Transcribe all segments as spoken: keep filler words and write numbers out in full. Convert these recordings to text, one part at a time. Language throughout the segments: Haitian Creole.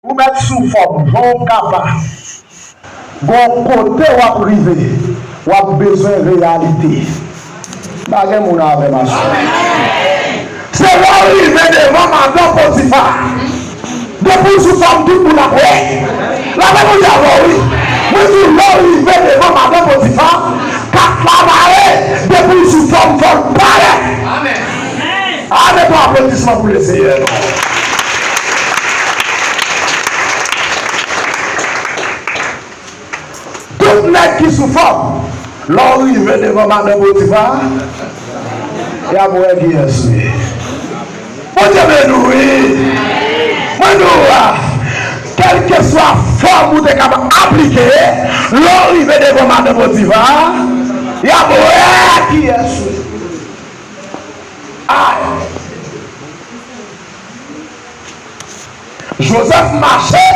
Ou mèt sou fòm, jan w kapab. Gon kote w ap rive, w ap bezwen reyalite. Pa gen moun avè m aswè. Se lè w rive devan madan Potifa. Depi w sou fòm, tout moun ap wè. Lapè Bondye avè w, wi. Mwen di w, lè w rive devan madan Potifa, kat la bare, depi w sou fòm, fò l parèt. Amèn. A, met yon aplodisman pou Lesenyè, non. Tout nèg ki sou fòm, lè w rive devan madan Potifa, y ap wè kiyès ou ye. Bondye beni w, wi. Mwen di w, a, kèlkeswa fòm ou te kapab aplike, lè w rive devan madan Potifa, y ap wè kiyès ou ye. Ay! Joseph mache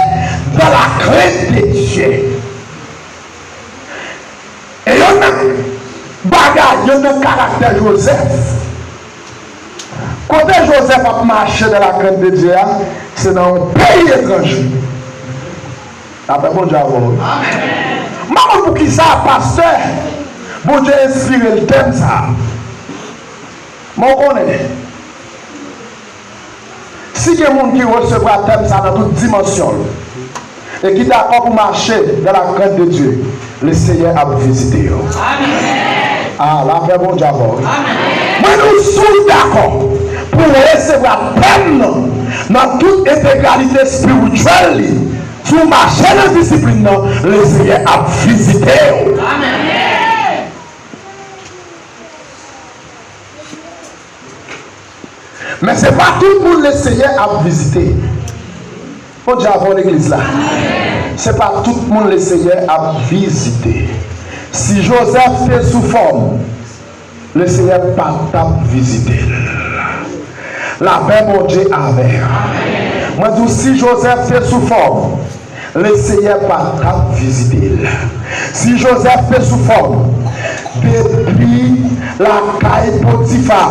dans la crainte de Dieu. E yonn nan bagay, yonn nan karaktè Joseph, kote Joseph ap mache dans la crainte de Dieu a, se nan yon peyi etranje. Lapè Bondye avè w. M pa konn poukisa pastè Bondye enspire l tèm sa a. Men w konnen, si gen moun ki resevwa tèm sa nan tout dimansyon l e ki dakò pou mache dans la crainte de Dieu, Lesenyè ap vizite yo. A, lapè Bondye avè w. Mwen di w, si w dakò pou w resevwa tèm nan nan tout entegralite espirityèl li, si w mache nan disiplin nan, Lesenyè ap vizite w. Men se pa tout moun Lesenyè ap vizite. Bondye avè w, legliz la. Se pa tout moun Lesenyè ap vizite. Si Joseph te sou fòm, Lesenyè pa t ap vizite l. Lapè Bondye avè w. Mwen di w, si Joseph te sou fòm, Lesenyè pa t ap vizite l. Si Joseph te sou fòm, depi lakay Potifa,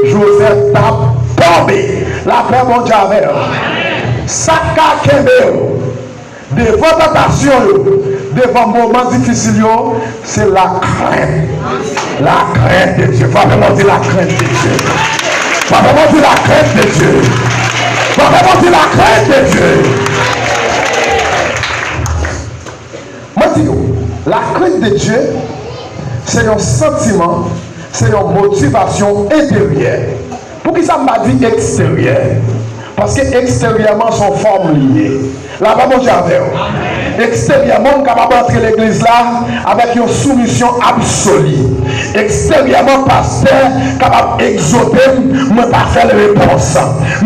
Joseph t ap tonbe. Lapè Bondye avè w. Sa k ka kenbe w devan tantasyon yo, devan moman difisil yo, se lakrent. Lakrent de Dye. Frape moun, di, lakrent de Dye. Frape moun, di, lakrent de Dye. Frape moun, di, lakrent de Dye. Mwen di nou, lakrent de Dye, se yon santiman, se yon motivasyon enteryè. Poukisa m pa di eksteryè? Paske eksteryèman, se yon fòm li ye. Lapè Bondye avè w. Eksteryèman, m kapab antre legliz la avèk yon soumisyon absoli. Eksteryèman, pastè kapab egzote m, mwen pa fè l repons.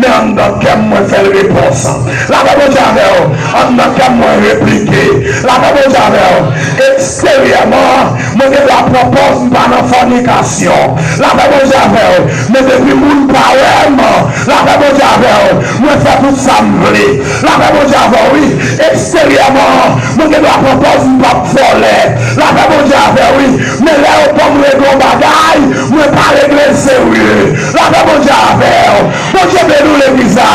Men anndan kè m, mwen fè l repons. Lapè Bondye avè w. Anndan kè m, mwen replike. Lapè Bondye avè w. Eksteryèman, mwen gen dwa pran pòz m pa nan fònikasyon. Lapè Bondye avè w. Men depi moun pa wè m, lapè Bondye avè w. Mwen fè tout sa m vle. Lapè Bondye avè w, wi. Eksteryèman, mwen gen dwa pran pòz m p ap vòlè. Lapè Bondye avè w, wi. Men lè yo ban m regle yon bagay, mwen pa regle l serye. Lapè Bondye avè w. Bondye beni w, legliz la.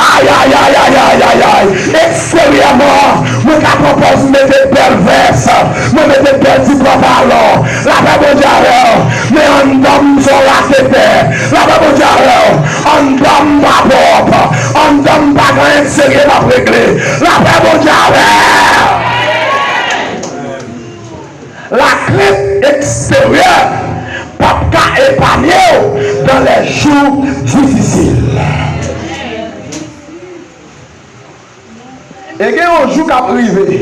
Ay, ay, ay, ay, ay, ay, ay. Eksteryèman, mwen ka pran pòz m mete bèl vès, mwen mete bèl ti pantalon. Lapè Bondye avè w. Men anndan m se yon raketè. Lapè Bondye avè w. Anndan m pa pwòp. Anndan m pa gen anyen serye m ap regle. Lapè Bondye avè w. Lakrent eksteryè p ap ka epanye w dans les jours difficiles. E gen yon jou k ap rive,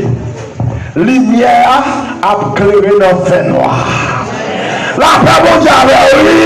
limyè a ap klere nan fènwa. Lapè Bondye avè w, wi.